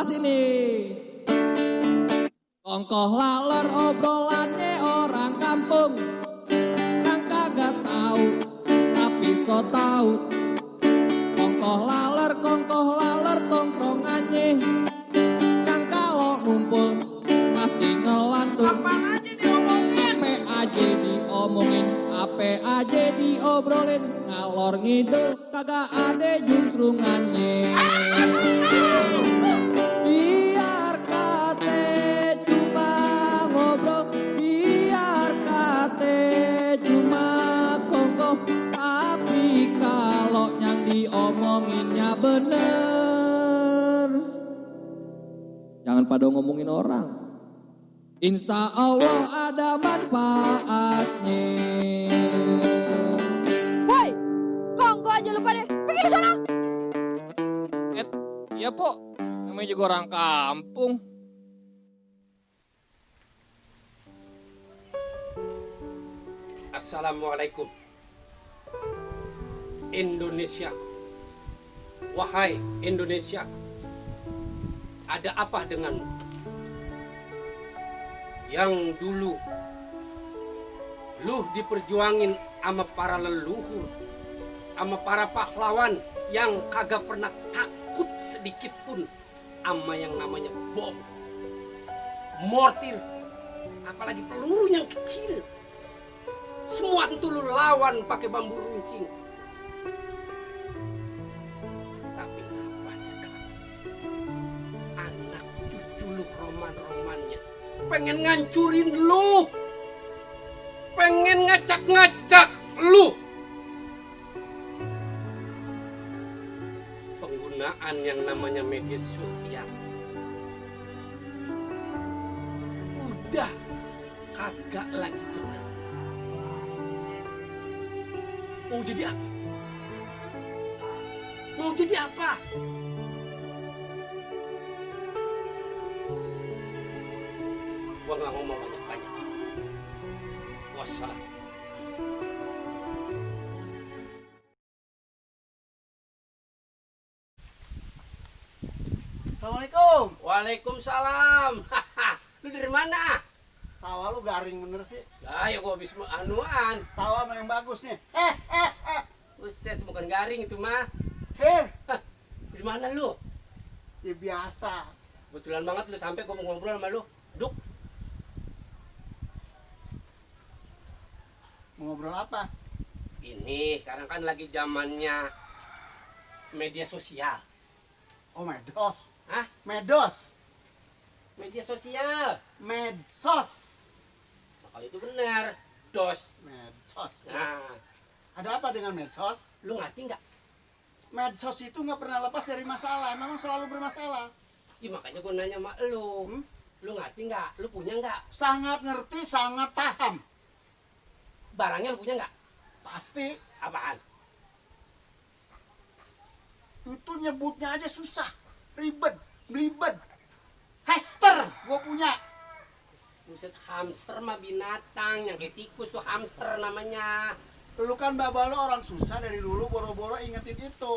sebelah sini. Kongkoh laler obrolannya orang kampung yang kagak tahu tapi so tahu. Kongkoh laler tongkrongannya yang kalau ngumpul pasti ngelantung. Ape aja diobrolin, ngalor ngidul kagak ada jungsrungannya. Biar kate cuma ngobrol, biar kate cuma kongkoh, tapi kalau yang diomonginnya bener, jangan pada ngomongin orang. Insya Allah ada manfaatnya. Woi, kongko aja lupa deh. Pergi di sana. Iya, Po. Namanya juga orang kampung. Assalamualaikum. Indonesia. Wahai Indonesia. Ada apa denganmu? Yang dulu lu diperjuangin sama para leluhur, sama para pahlawan yang kagak pernah takut sedikit pun sama yang namanya bom, mortir, apalagi peluru yang kecil. Semua itu lu lawan pakai bambu runcing. Tapi apa sekarang? Anak cucu lu roman-romannya pengen ngancurin lu, pengen ngacak-ngacak lu. Penggunaan yang namanya media sosial udah kagak lagi benar. Mau jadi apa? Mau jadi apa? Gua nggak ngomong banyak-banyak. Wassalam. Assalamualaikum. Waalaikumsalam. Lu dari mana? Tawa lu garing bener sih. Lah ya gua habis anuan. Tawa mah yang bagus nih. Buset, bukan garing itu mah. Hir. Dari mana lu? Ya biasa. Kebetulan banget lu sampai gua mau ngobrol sama lu. Duk. Mau ngobrol apa? Ini sekarang kan lagi zamannya media sosial. Oh, medos. Hah? Medos. Media sosial. Medsos. Nah, kalau itu benar. Dos. Medsos. Nah, Ada apa dengan medsos? lu ngerti nggak? Medsos itu nggak pernah lepas dari masalah. Memang selalu bermasalah. Ya makanya gua nanya sama lu. Lu ngerti nggak? Lu punya nggak? Sangat ngerti, sangat paham. Barangnya lu punya nggak? Pasti. Apaan? Itu nyebutnya aja susah. Ribet. Belibet. Hamster. Gua punya. Buset, hamster mah binatang. Yang kayak tikus tuh hamster namanya. Lu kan baba lo orang susah dari dulu boro-boro ingetin itu.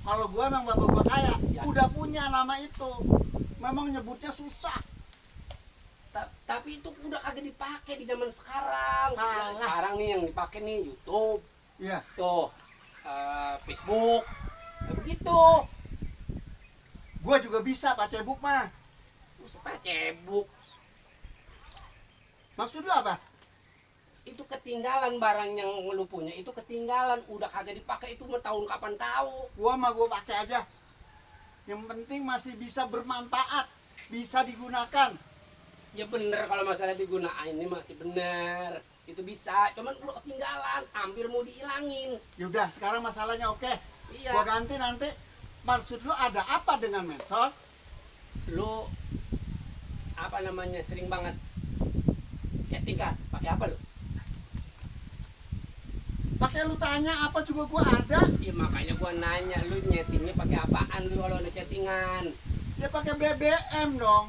Kalau gua emang baba gua kaya, udah punya nama itu. Memang nyebutnya susah. Tapi itu udah kagak dipakai di zaman sekarang. Alah. Sekarang nih yang dipakai nih YouTube, Iya. tuh Facebook, ya begitu. Gua juga bisa Pak Cebuk mah. Buset, Facebook. Maksud lu apa? Itu ketinggalan barang yang lu punya, itu ketinggalan, udah kagak dipakai, itu mau tahun kapan tahu. Gua mah gua pakai aja. Yang penting masih bisa bermanfaat, bisa digunakan. Ya bener, kalau masalah digunakan ini masih bener, itu bisa, cuman udah ketinggalan, hampir mau dihilangin. Yaudah, sekarang masalahnya oke. Iya. Gua ganti nanti. Maksud lu ada apa dengan medsos? Lu apa namanya, sering banget chatting kan, pakai apa lu? Pakai lu tanya apa juga gua ada. Ya makanya gua nanya, lu nyetingnya pakai apaan lu kalau ada chattingan? Ya pakai BBM dong.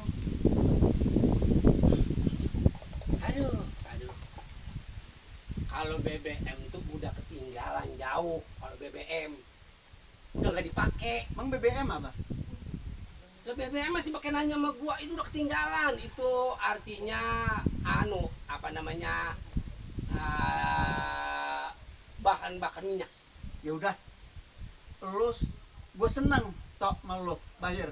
Aduh. Kalau BBM tuh udah ketinggalan jauh. Kalau BBM udah nggak dipakai. Emang BBM apa? BBM masih pakai nanya sama gua, itu udah ketinggalan. Itu artinya apa namanya, bahan bakar minyak. Ya udah, gue seneng tok sama lu, Bahir.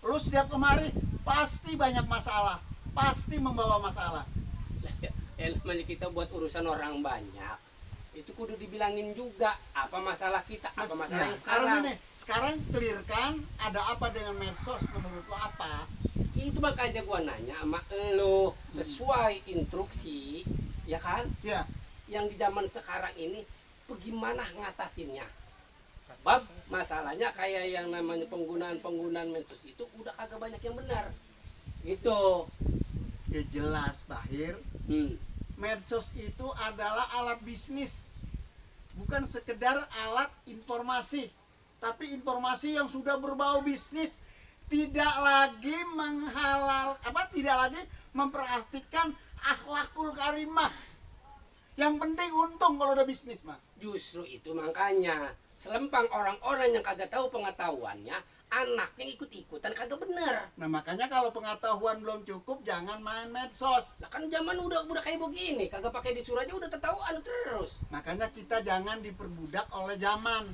Lu setiap kemari pasti banyak masalah, pasti membawa masalah. Namanya kita buat urusan orang banyak, itu kudu dibilangin juga apa masalah kita, apa masalah yang sekarang clearkan, ada apa dengan medsos, menurut lo apa? Itu makanya gua nanya sama lo sesuai instruksi, ya kan? Ya. Yang di zaman sekarang ini bagaimana ngatasinnya? Bab masalahnya kayak yang namanya penggunaan medsos itu udah kagak banyak yang benar. Gitu. Ya jelas, Bahir. Medsos itu adalah alat bisnis. Bukan sekedar alat informasi, tapi informasi yang sudah berbau bisnis, tidak lagi tidak lagi memperhatikan akhlakul karimah. Yang penting untung kalau udah bisnis, mah. Justru itu makanya selempang orang-orang yang kagak tahu pengetahuannya, anaknya ikut-ikutan kagak bener. Nah makanya kalau pengetahuan belum cukup, jangan main medsos. Lah kan zaman udah kayak begini, kagak pakai disuruh aja udah tahu terus. Makanya kita jangan diperbudak oleh zaman.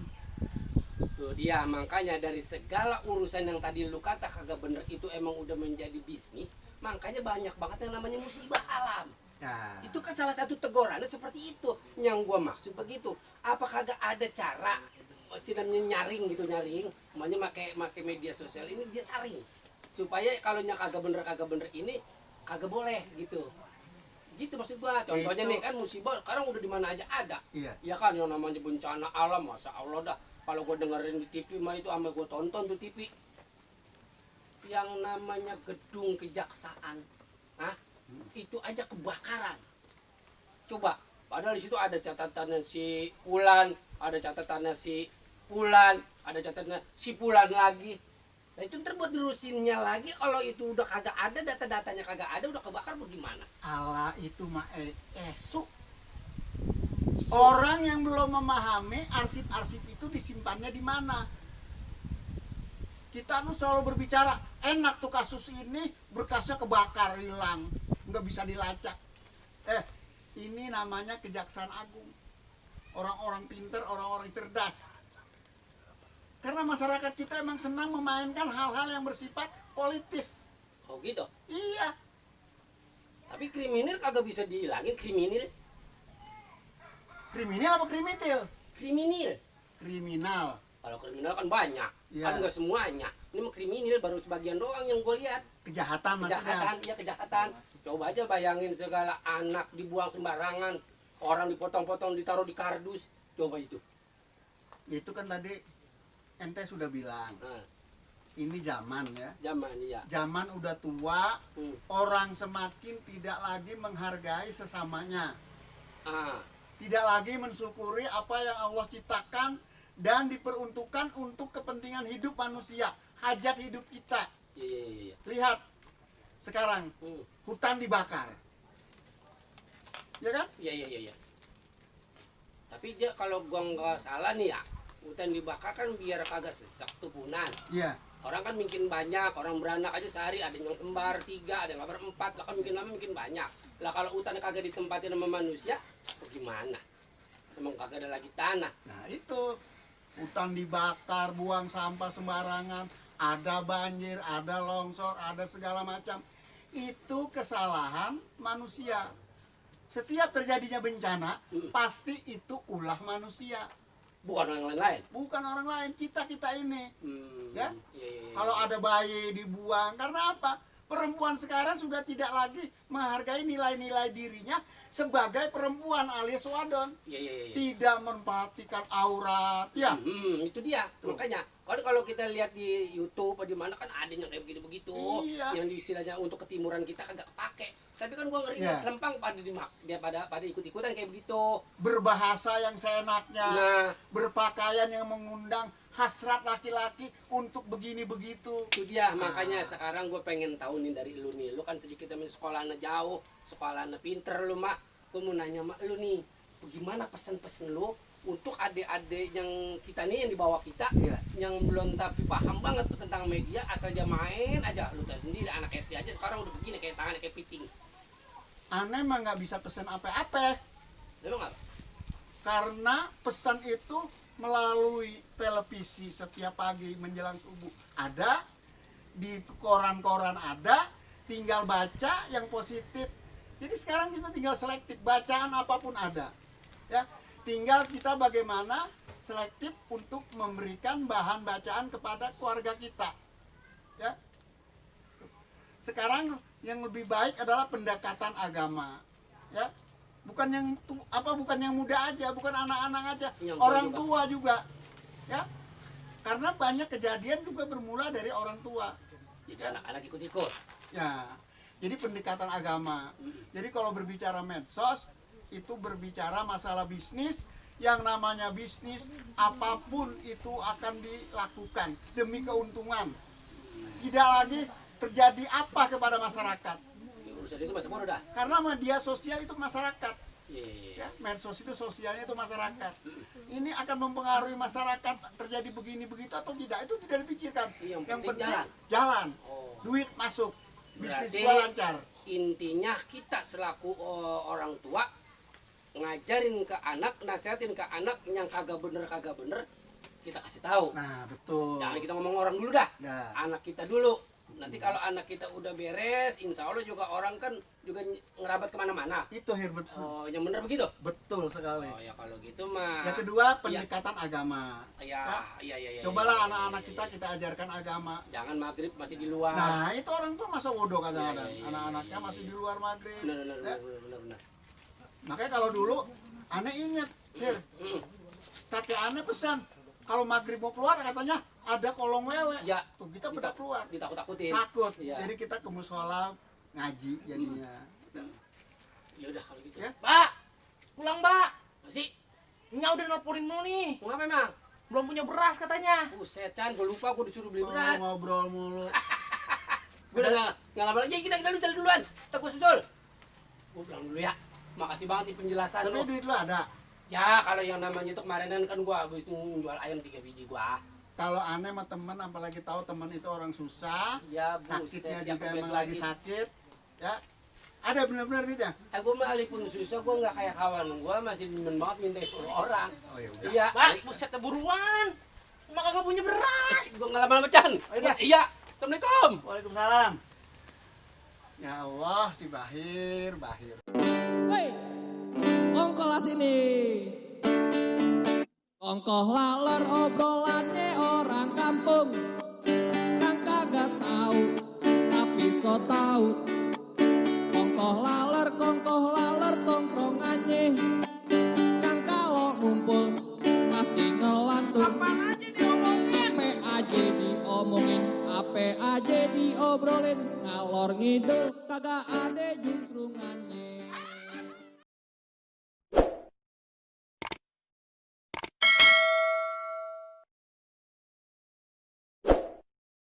Tuh dia, makanya dari segala urusan yang tadi lu kata kagak bener itu emang udah menjadi bisnis, makanya banyak banget yang namanya musibah alam. Nah. Itu kan salah satu tegurannya seperti itu. Yang gua maksud begitu. Apa kagak ada cara namanya nyaring, namanya pakai media sosial ini dia saring. Supaya kalau nya kagak bener ini kagak boleh gitu. Gitu maksud gua. Contohnya nih kan musibah sekarang udah di mana aja ada. Iya. Ya kan yang namanya bencana alam, masa Allah dah. Kalau gua dengerin di TV mah itu sama gua tonton tuh TV. Yang namanya gedung kejaksaan. Itu aja kebakaran. Coba, padahal di situ ada catatannya si Fulan, ada catatannya si Fulan, ada catatannya si Fulan lagi. Nah itu ntar buat nerusinnya lagi, kalau itu udah kagak ada, data-datanya kagak ada, udah kebakar bagaimana? Allah itu mah esuk. Orang yang belum memahami arsip-arsip itu disimpannya di mana. Kita tuh selalu berbicara, enak tuh kasus ini berkasnya kebakar, hilang, nggak bisa dilacak. Ini namanya Kejaksaan Agung. Orang-orang pinter, orang-orang cerdas. Karena masyarakat kita emang senang memainkan hal-hal yang bersifat politis. Oh gitu? Iya. Tapi kriminal kagak bisa dihilangin, kriminal. Kriminal apa krimitil? Kriminal. Kriminal. Kalau kriminal kan banyak, ya. Kan nggak semuanya. Ini mah kriminal baru sebagian doang yang gue lihat. Kejahatan maksudnya. Iya kejahatan. Coba aja bayangin segala anak dibuang sembarangan, orang dipotong-potong ditaruh di kardus. Coba itu. Itu kan tadi ente sudah bilang. Ini zaman ya. Zaman iya. Zaman udah tua, orang semakin tidak lagi menghargai sesamanya. Tidak lagi mensyukuri apa yang Allah ciptakan dan diperuntukkan untuk kepentingan hidup manusia, hajat hidup kita. Iya. Lihat sekarang hutan dibakar, ya kan? Iya. Tapi dia kalau gua nggak salah nih ya, hutan dibakar kan biar kagak sesak tubunan. Iya. Orang kan mungkin banyak, orang beranak aja sehari ada yang kembar 3, ada yang kembar 4, lah kan mungkin lama mungkin banyak. Lah kalau hutan kagak ditempatin sama manusia, bagaimana? Emang kagak ada lagi tanah. Nah itu. Hutan dibakar, buang sampah sembarangan, ada banjir, ada longsor, ada segala macam. Itu kesalahan manusia. Setiap terjadinya bencana, pasti itu ulah manusia. Bukan orang lain. Bukan orang lain, kita ini. Ya? Iya. Kalau ada bayi dibuang, karena apa? Perempuan sekarang sudah tidak lagi menghargai nilai-nilai dirinya sebagai perempuan alias wadon. Iya. Tidak memperhatikan aurat, ya. Itu dia. Makanya kalau kita lihat di YouTube atau di mana kan ada yang kayak begitu. Iya. Yang istilahnya untuk ketimuran kita kagak kepake. Tapi kan gua ngeri selempang pada ikut-ikutan kayak begitu. Berbahasa yang seenaknya, Nah, berpakaian yang mengundang hasrat laki-laki untuk begini begitu. itu dia. Makanya sekarang gue pengen tahu nih dari lu nih. Lu kan sedikit temen sekolahnya jauh, sekolahnya pinter lu mah. Gue mau nanya sama lu nih, bagaimana pesan-pesan lu untuk adik-adik yang kita nih yang di bawah kita, Iya. yang belum tapi paham banget tuh tentang media, asal dia main aja. Lu tahu sendiri anak SD aja sekarang udah begini kayak tangannya kayak piting. Aneh mah nggak bisa pesen apa-apa. Memang apa? Karena pesan itu melalui televisi setiap pagi menjelang subuh ada, di koran-koran ada, tinggal baca yang positif. Jadi sekarang kita tinggal selektif, bacaan apapun ada. Ya, tinggal kita bagaimana selektif untuk memberikan bahan bacaan kepada keluarga kita. Ya. Sekarang yang lebih baik adalah pendekatan agama. Ya. Bukan yang muda aja, bukan anak-anak aja, Yang orang juga. tua juga. Ya. Karena banyak kejadian juga bermula dari orang tua. Jadi anak-anak ikut-ikut. Ya. Jadi pendekatan agama. Jadi kalau berbicara medsos itu berbicara masalah bisnis, yang namanya bisnis apapun itu akan dilakukan demi keuntungan. Tidak lagi terjadi apa kepada masyarakat. Urusan itu masa bodoh dah. Karena media sosial itu masyarakat. Iya. Ya, medsos itu sosialnya itu masyarakat. Ini akan mempengaruhi masyarakat terjadi begini begitu atau tidak, itu tidak dipikirkan. Yang Yang penting penting jalan. jalan. Oh. Duit masuk. Bisnis Berarti gua lancar. intinya kita selaku orang tua ngajarin ke anak, nasihatin ke anak yang kagak bener kita kasih tahu. Nah, betul. Jangan kita ngomong orang dulu dah. Nah. Anak kita dulu. Nanti kalau anak kita udah beres, insya Allah juga orang kan juga ngerabat kemana-mana. Itu Herbert. Oh, yang bener begitu? Betul sekali. Oh ya kalau gitu mah. Yang kedua, pendekatan agama. Ya, iya. Cobalah iya, anak-anak iya, kita iya. kita ajarkan agama. Jangan maghrib masih di luar. Nah, itu orang tua masa bodoh kadang-kadang. Iya, iya, Anak-anaknya iya, masih iya. di luar maghrib. Benar. Ya. Makanya kalau dulu aneh inget, Hir, kakek aneh pesan kalau maghrib mau keluar katanya ada kolong wewe. Ya. Tuh kita pada keluar. Ditakut-takutin. Takut. Iya. Jadi kita ke musola ngaji jadinya. Ya udah kalau gitu. Ya. Mbak, pulang mbak. Masih Nya udah nelponin lu nih. mau apa emang? Belum punya beras katanya. Buset, Chan, gue lupa gue disuruh beli Oh, beras. ngobrol mulu. Gue udah nggak lama lagi. Kita jalan duluan. Kita gue susul. Gue pulang dulu ya. Makasih banget nih penjelasan Tapi lo. duit lu ada. Ya kalau yang namanya itu kemarinan kan gue habis jual ayam 3 biji gue. Kalau aneh sama teman, apalagi tahu teman itu orang susah, Ya buset. sakitnya ya, juga kebet emang lagi sakit, ya ada benar-benar duitnya. Gue malah pun susah, gue nggak kayak kawan gue masih demen banget minta suruh orang. Oh ya udah. Iya. Mbak, buset buruan. Mak kagak punya beras. Gue nggak lama-lama Chan. iya. Iya. Assalamualaikum. Waalaikumsalam. Ya Allah, si Bahir. Hei, ongkolah sini. Ongkoh laler obrolannya orang kampung, yang kagak tahu tapi so tahu. Kongkoh laler tongkrongannya, yang kalau ngumpul pasti ngelantung. Ape aja diobrolin, ngalor ngidul kagak ada juntrungannya.